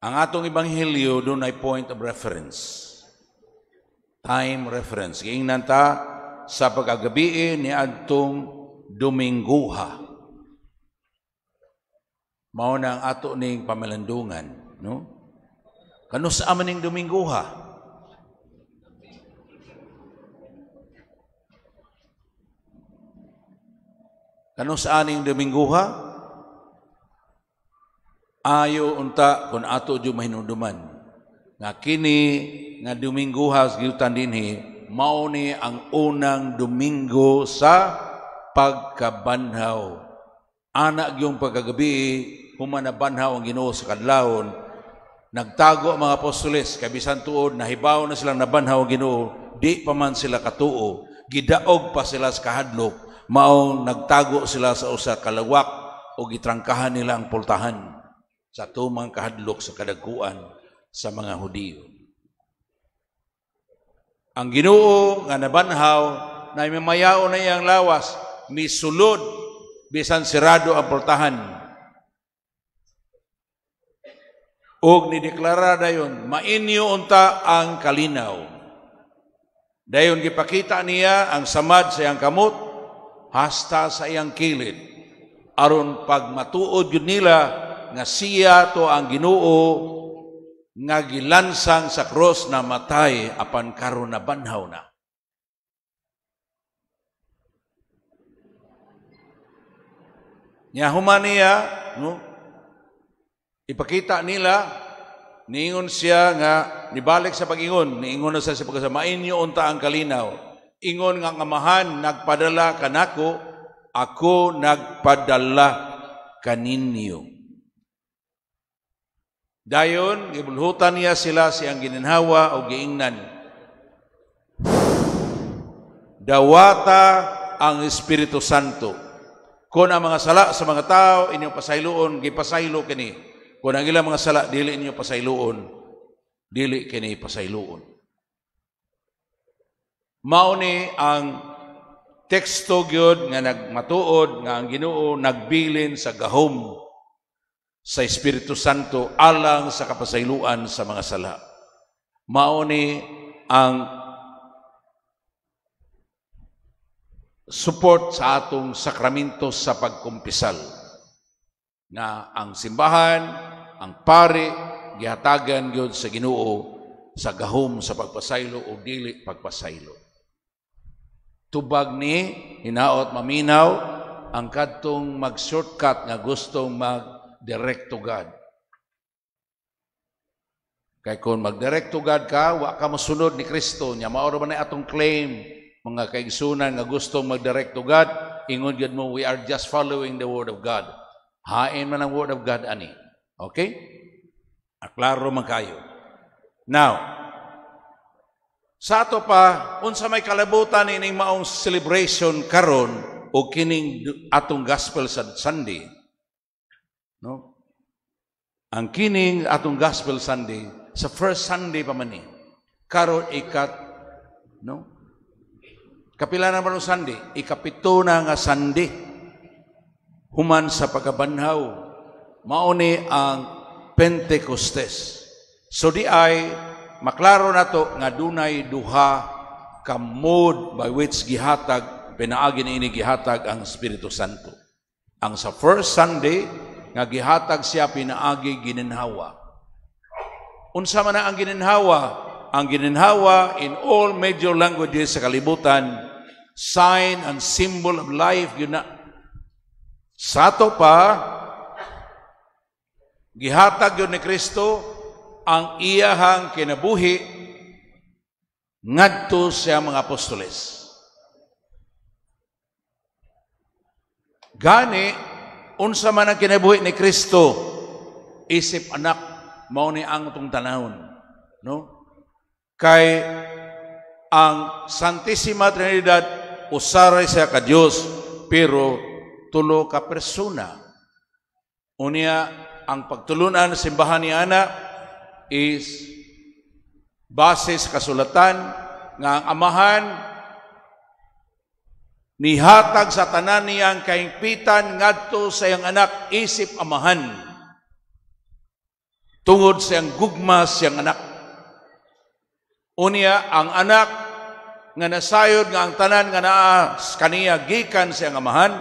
Ang atong ebanghelyo dunay point of reference. Time reference. Giingnan ta sa pagkagabii ni adtong Domingguha. Mao na ang ato ning pamalandungan, no? Kanus-a man ning Domingguha? Kanus-a ning Domingguha? Ayo unta kung ato jud mahinumduman nga kini nga Domingguha sa giutan dinhi mao ni ang unang Domingo sa pagkabanhaw. Ana gyung pagkagabi human nabanhaw ang Ginoo sa kadlawon, nagtago ang mga apostoles kay bisan tuod nahibaw na silang nabanhaw ang Ginoo, di pa man sila katuo, gidaog pa sila sa kahadlok, maong nagtago sila sa usa ka lawak o gitrangkahan nila ang pultahan sa tumang kahadlok sa kadagkuan sa mga Hudiyo. Ang Ginoo nga nabanhaw na mimayaon na iyang lawas, misulod bisan sirado ang pultahan. Og nideklara dayon, mainyo unta ang kalinaw. Dayon gipakita niya ang samad sa iyang kamot hasta sa iyang kilid, aron pagmatuod gyud nila nga siya to ang Ginoo nga gilansang sa krus na matay apan karon nabanhaw na. Nya human niya, no? Ipakita nila, niingon siya nga nibalik sa pag-ingon, niingon na siya sa pagkasama, mainyo unta ang kalinaw. Ingon nga ang Amahan nagpadala kanako, ako nagpadala kaninyo. Dayon gibulhutan niya sila siyang gininhawa o giingnan. Dawata ang Espiritu Santo. Kung ang mga sala sa mga tao inyong pasayloon, gipasaylo kini. Kung ang ilang mga sala dili inyo pasayloon, dili kini pasayloon. Mao ni ang teksto gyud nga nagmatuod nga ang Ginoo nagbilin sa gahom sa Espiritu Santo alang sa kapasayloan sa mga sala. Mao ni ang support sa atong sakramento sa pagkumpisal nga ang simbahan, ang pari gihatagan gyud sa Ginoo sa gahom sa pagpasaylo o dili pagpasaylo. Tubag ni hinaot maminaw ang kadtong mag-shortcut nga gustong mag-direct to God. Kay kung mag-direct to God ka, wa ka mosunod ni Kristo. Nya mao ra man atong claim mga kaigsunan nga gustong mag-direct to God, ingon gyud mo, we are just following the word of God. Hain man ang word of God ani. Okay? Aklaro man kayo. Now, sa ato pa, unsa may kalabutan ining maong celebration karon o kining atong gospel sa Sunday? No? Ang kining atong gospel Sunday, sa first Sunday pa man ni. Karon ikat, no? Kapila na man ang Sunday? Ikapito na nga Sunday. Human sa pagkabanhaw. Mao ni ang Pentecostes. So di ay maklaro nato nga dunay duha ka mode by which gihatag, pinaagi niini gihatag ang Espiritu Santo. Ang sa first Sunday nga gihatag siya pinaagi gininhawa. Unsa man ang gininhawa? Ang gininhawa in all major languages sa kalibutan, sign and symbol of life yun na. Sa ato pa, gihatag yun ni Kristo ang iyahang kinabuhi ngadto sa mga apostoles. Gani, unsa man ang kinabuhi ni Kristo, isip anak, mao ni ang atong tanawon, no? Kay ang Santissima Trinidad usaray siya ka Dios, pero tulo ka persona. Unya, ang pagtulunan sa simbahan ni Ana is base sa kasulatan nga ang Amahan nihatag sa tanan niyang kahingpitan ngadto sa iyang anak isip Amahan. Tungod sa iyang gugma siyang anak. Unya, ang anak nga nasayod nga ang tanan nga naa kaniya gikan sa iyang Amahan,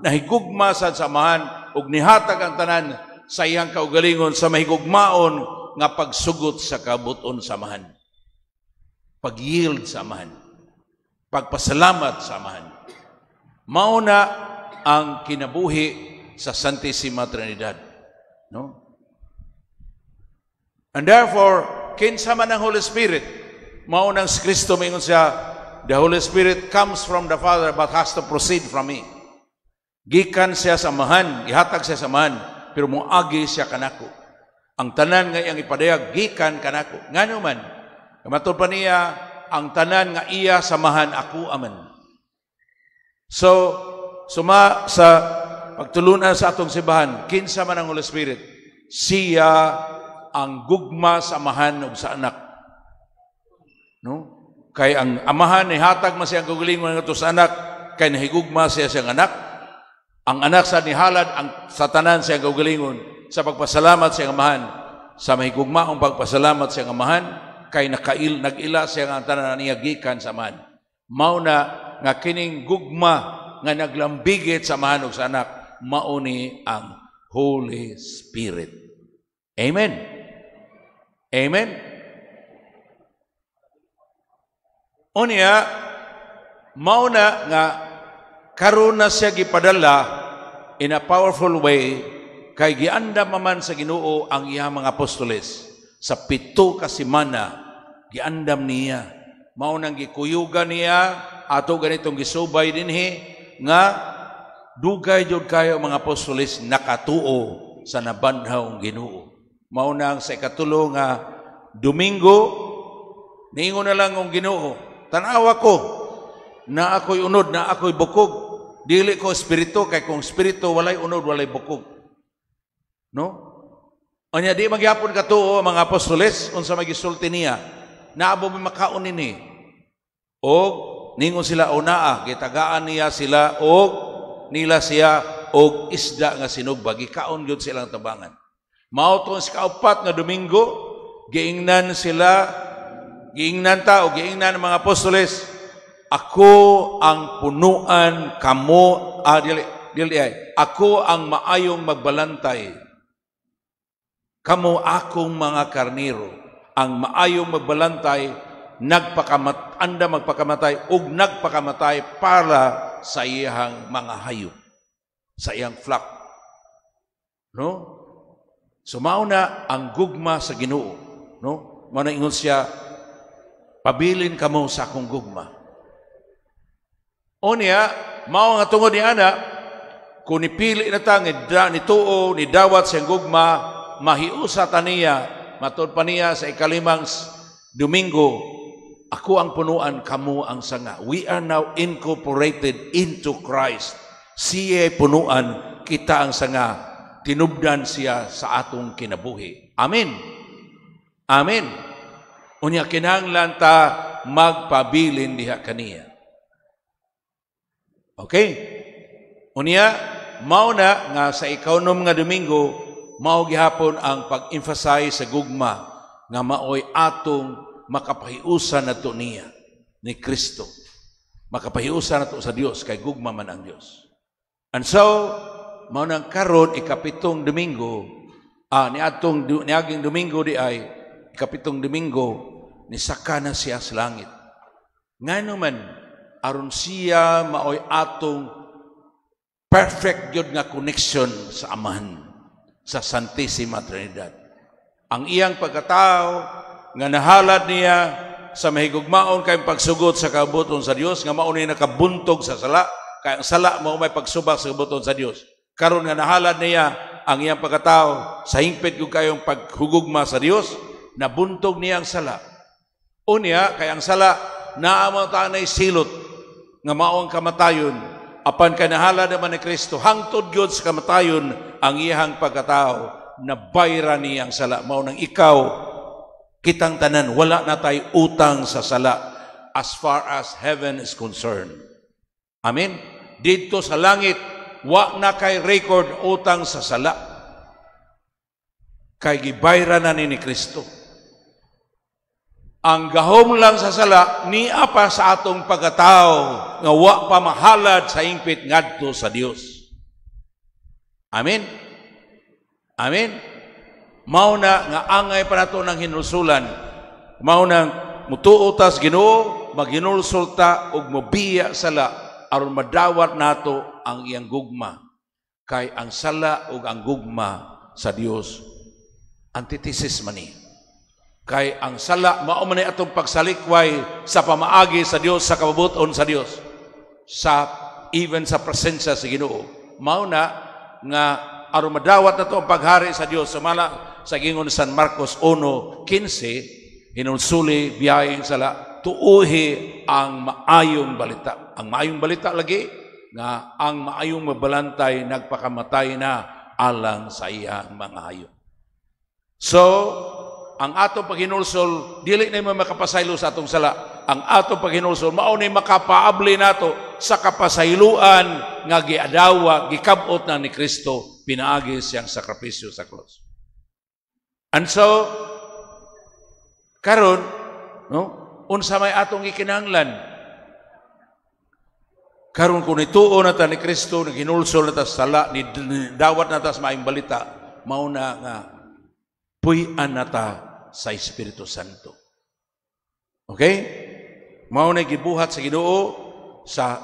nahigugma sad sa Amahan ug nihatag ang tanan sa iyang kaugalingon sa mahigugmaon nga pagsugot sa kabut-on sa Amahan. Pag-yield sa Amahan. Pagpasalamat sa Amahan. Mao na ang kinabuhi sa Santissima Trinidad. No? And therefore, kinsa man ang Holy Spirit, mao nang si Kristo mingon siya, "The Holy Spirit comes from the Father but has to proceed from me." Gikan siya sa Amahan, ihatag siya sa Amahan, pero moagi siya kanako. Ang tanan nga iyang ipadayag, gikan kanako. Ngano man, kamatod pa niya, ang tanan nga iya sa Amahan, ako aman. So, suma sa pagtulunan sa atong simbahan, kinsa man ang Holy Spirit? Siya ang gugma sa Amahan ug sa anak. No? Kay ang Amahan nihatag man siyang kaugalingon ngadto sa anak, kay nahigugma siya siyang anak. Ang anak sa nihalad ang sa tanan siyang kaugalingon sa pagpasalamat siyang Amahan, sa mahigugmaong pagpasalamat siyang Amahan, kay nakail nag-ila siya nga ang tanan niya gikan sa Amahan. Mao na nga kining gugma nga naglambigit sa Amahan ug sa anak, mao ni ang Holy Spirit. Amen. Amen. Unya, mao na nga karon na siya gipadala in a powerful way kay giandam man sa Ginoo ang iyang mga apostoles sa 7 ka semana giandam niya. Mao nang gikuyugan niya ato ganitong gisubay dinhi nga dugay jud kayo mga apostoles nakatuo sa nabanhaw Ginoo. Mao nang sa 3 nga Domingo, niingon na lang ang Ginoo, "Tan-awa ko na ako'y unod, na ako'y bukog. Dili ko espiritu, kay kung espiritu, walay unod, walay bukog." No? Anya di magyapon katuo ang mga apostoles unsa may gisulti niya. "Naa ba moy makaon nini?" Og ningon sila, "O naa." Gitagaan niya sila og nila siya og isda nga sinugba. Gikaon gyud silang tabangan. Mao tong sa 4 nga Domingo, giingnan sila, giingnan ta o giingnan ang mga apostoles, "Ako ang punuan, kamo," ah, dili, dili ay, "Ako ang maayong magbalantay. Kamo akong mga karniro." Ang maayong magbalantay nagpakamat anda magpakamatay ug nagpakamatay para sa iyang mga hayop, sa iyang flock. No? So mao na ang gugma sa Ginoo, no? Mao na ingon siya, "Pabilin kamo sa akong gugma." Unya, mao nga tungod ni ana, kung nipili na ta ni, ni tuo, ni dawat siyang gugma, mahiusa ta niya, matod pa niya sa 5 Domingo, "Ako ang punuan, kamo ang sanga." We are now incorporated into Christ. Siya punuan, kita ang sanga, tinubdan siya sa atong kinabuhi. Amen. Amen. Unya kinahanglan ta magpabilin diha kaniya. Okay? Unya, mao na nga sa 6 nga Domingo, mao gihapon ang pag-emphasize sa gugma nga maoy atong makapahiusan nato niya ni Kristo. Makapahiusan nato sa Dios kay gugma man ang Dios. And so, mao nang karon 7 Domingo, ni atong niaging Domingo di ay 7 Domingo, nisaka na siya sa langit. Ngano man, aron siya maoy atong perfect gyud nga connection sa Amahan, sa Santissima Trinidad. Ang iyang pagkatao nga nahalad niya sa mahigugmaon kay pagsugot sa kabuton sa Dios nga mao ni nakabuntog sa sala, kay ang sala mao may pagsubak sa kabuton sa Dios. Karon nga nahalad niya ang iyang pagkatao sa hingpit gyud kayong paghugugma sa Dios, nabuntog niya ang sala. Unya, kay ang sala naa man ta silot nga mao ang kamatayon, apan kay nahalad naman ni Kristo hangtod gyud sa kamatayon ang iyang pagkatao, nabayra niya ang sala. Mao nang ikaw, kitang tanan, wala na tay utang sa sala as far as heaven is concerned. Amen. Didto sa langit, wa na kay record utang sa sala. Kay gibayran na ni Kristo. Ang gahom lang sa sala nia pa sa atong pagkatao nga wa pa mahalad sa hingpit ngadto sa Dios. Amen. Amen. Mao na nga angay pa nato ng hinulsulan. Mao na mutuo tas Ginoo, maghinulsol ta ug mobiya sala aron madawat nato ang iyang gugma. Kay ang sala ug ang gugma sa Dios, antithesis man ni. Kay ang sala mao man ni atong pagsalikway sa pamaagi sa Dios, sa kabubuton sa Dios, sa even sa presensya sa Ginoo. Mao na nga aron madawat nato ang paghari sa Dios, sumala sa gingon San Marcos 1:15, hinulsuli, biyahing sala, tuuhi ang maayong balita. Ang maayong balita lagi nga ang maayong mabalantay nagpakamatay na alang sa iyang mga hayop. So, ang atong paghinulsol dili na makapasaylo sa atong sala. Ang atong paghinulsol mao ni makapaabli nato sa kapasayloan nga giadawa, gikab-ot na ni Kristo pinaagi siyang sakripisyo sa krus. And so karon, no, unsa may atong gikinahanglan? Karon, kung nituo na ta ni Kristo, naghinulsol na ta sa sala, ni dawat na ta sa maayong balita, mao na nga puy-an na ta sa Espiritu Santo. Okay? Mao na gibuhat sa Ginoo sa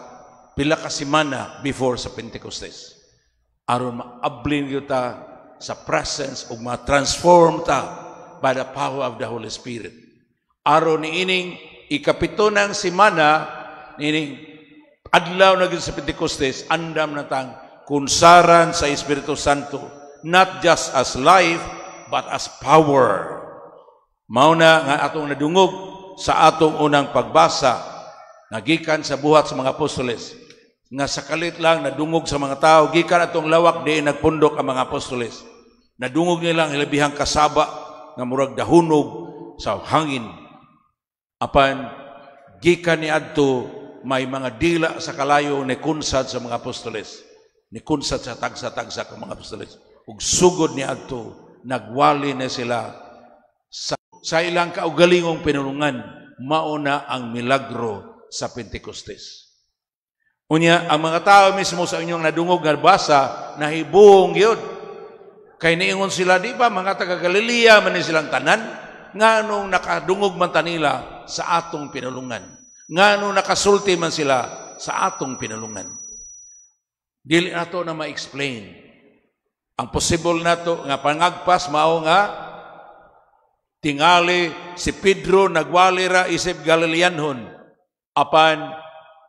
pila ka semana before sa Pentecostes. Aron maablin gyud ta sa presence ug ma-transform ta by the power of the Holy Spirit. Aron niining ikapito ng semana, niining adlaw na gyud sa Pentecostes, andam na tang kunsaran sa Espiritu Santo, not just as life, but as power. Mao na nga atong nadungog sa atong unang pagbasa nga gikan sa Buhat sa mga Apostoles, nga sa kalit lang nadungog sa mga tao gikan atong lawak di nagpundok ang mga apostoles. Nadungog nila ang hilabihang kasaba nga murag dahunog sa hangin. Apan gikan ni adto, may mga dila sa kalayo ni kunsad sa mga apostoles, ni kunsad sa tagsa-tagsa ka mga apostoles, ug sugod ni adto nagwali na sila sa ilang kaugalingong pinulungan. Mao na ang milagro sa Pentecostes. Unya, ang mga tao mismo sa inyong nadungog nga basa, nahibuong yun. Kay niingon sila, di ba, mga taga Galilea man ni silang tanan? Nganong nakadungog man tanila sa atong pinulungan? Nganong nakasulti man sila sa atong pinulungan? Dili nato na ma-explain. Ang possible nato nga pangagpas mao nga tingali si Pedro nagwali ra isip Galileanhon, apan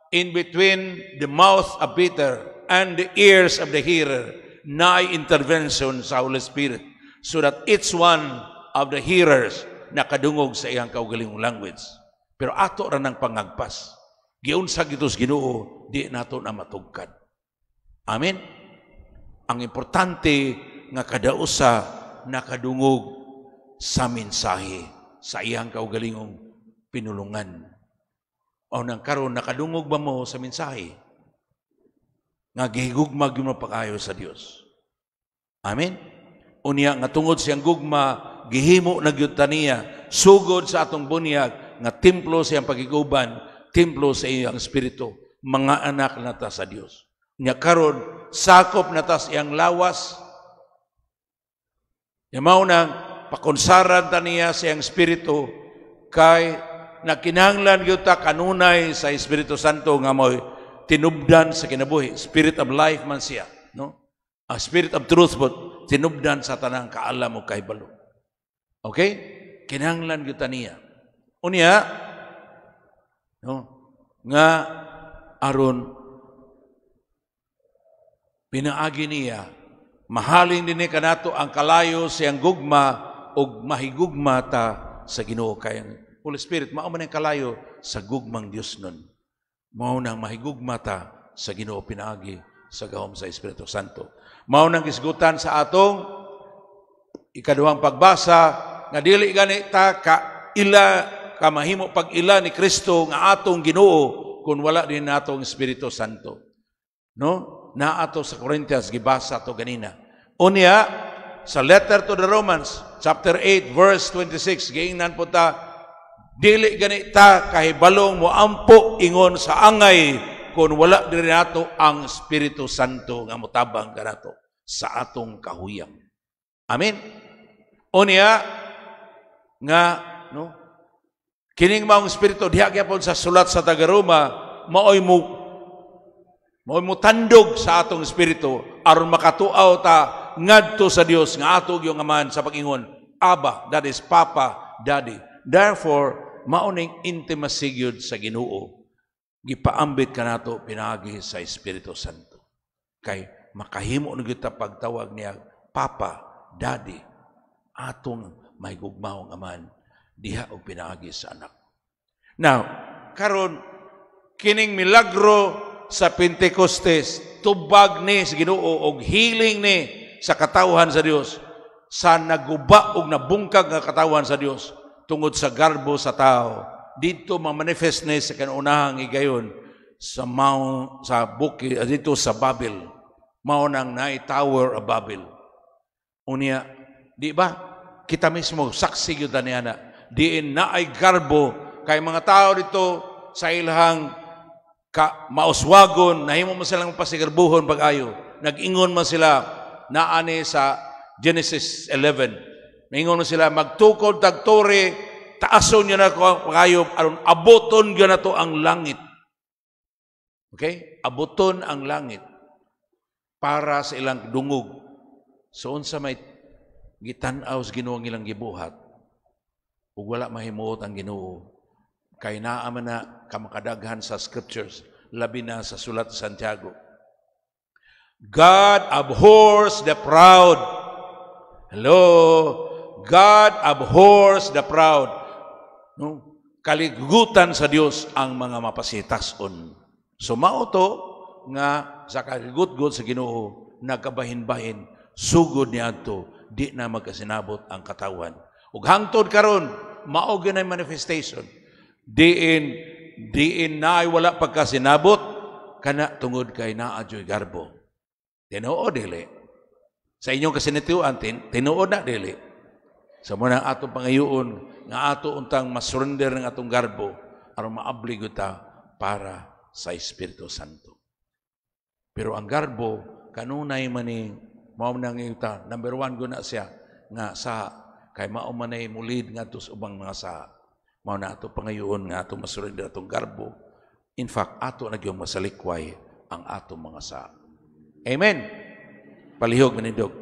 in between the mouth of Peter and the ears of the hearer naay intervention sa Holy Spirit so that each one of the hearers nakadungog sa iyang kaugalingong language. Pero ato ra ng pangagpas. Giunsa gyud sa Ginoo, di nato na matugkad. Amen. Ang importante nga kada usa nakadungog sa mensahe sa iyang kaugalingong pinulungan. O nang karon, nakadungog ba mo sa mensahe nga gihigugma gyud mo pakayo sa Dios? Amen. Unya nga tungod siyang gugma, gihimo na gyud ta niya sugod sa atong bunyag nga templo siyang pagiguban, templo sa iyang espiritu, mga anak na ta sa Dios. Nya karon sakop na ta sa iyang lawas. Nya mao nang pakunsaran ta niya sa iyang espiritu, kay nakinahanglan gyud ta kanunay sa Espiritu Santo nga mo'y tinubdan sa kinabuhi. Spirit of life man siya, no? Ang Spirit of truth but tinubdan sa tanang kaalam o kahibalo. Okay? Kinahanglan gyud ta niya. Unya, no, nga aron pinaagi niya mahalin dinhi kanato ang kalayo siyang gugma ug mahigugma ta sa Ginoo, kay ang Holy Spirit mao man ang kalayo sa gugmang Dios nun. Mao nang mahigugma ta sa Ginoo pinaagi sa gahom sa Espiritu Santo. Mao nang gisgutan sa atong ikaduhang pagbasa nga dili gani ta ka ila ka mahimo pag-ila ni Kristo nga atong Ginoo kung wala din natong Espiritu Santo. No? Naa to sa Corinthians, gibasa to ganina. Unya, Sa letter to the Romans, chapter 8, verse 26, giingnan po ta, dili gani ta kahibalong moampo ingon sa angay kung wala diri nato ang Espiritu Santo nga motabang kanato sa atong kahuyang. Amen. Unya nga, no, kining maong espiritu diha gyapon sa sulat sa taga-Roma maoy mo tandog sa atong espiritu aron makatuaw ta ngadto sa Dios nga ato yung Amahan sa pag-ingon, "Abba," that is Papa, Daddy. Therefore, mao ning intimacy gyud sa Ginoo, gipaambit kanato pinaagi sa Espiritu Santo. Kay makahimo na gyud ta pagtawag niya Papa, Daddy, atong mahigugmaong Amahan diha og pinaagi sa anak. Now, karon kining milagro sa Pentecostes, tubag ni sa Ginoo og healing ni sa katawhan sa Dios sa naguba og nabungkag nga katawhan sa Dios tungod sa garbo sa tao. Dito ma-manifest ni sa kanunahang higayon sa mount, sa bukid dito sa Babel, mao nang naay Tower of Babel. Unya, di ba kita mismo saksi gyud niya na diin naay garbo kay mga tao dito sa ilahang ka mauswagon, nahimo mo silang pasigarbuhon pag-ayo. Nag-ingon man sila naani sa Genesis 11. Ningon man sila, "Magtukod tag tore, taason niya na pag-ayo aron aboton gyud nato ang langit." Okay? Aboton ang langit para sa ilang dungog. So unsa may gitan-aw sa Ginoo ang ilang gibuhat ug wala mahimuot ang Ginoo kay naa man na kamakadaghan sa scriptures, labi na sa sulat sa Santiago. God abhors the proud. Hello? God abhors the proud. No? Kaligutan sa Dios ang mga mapasitason. So mao to nga sa kaligutgot sa Ginoo nagkabahin-bahin sugod niadto, di na magkasinabot ang katawan. Ug hangtod karon mao gyud manifestation. Diin diin na ay wala pagkasinabot kana tungod kay naa dyo'y garbo. Tinuod, dili? Sa inyong kasinatiuan, tinuod na, dili? Sa mao nang atong pangayoon nga ato untang masurrender ng atong garbo aron maabli gyud ta para sa Espiritu Santo. Pero ang garbo kanunay man ni mao nang ta number one guna siya nga sa kay mao man ay mulid ngadto sa ubang mga sa. Mao na ato pangayoon nga ato masurrender atong garbo. In fact, ato na gyud masalikway ang atong mga sa. Amen. Palihog manindog.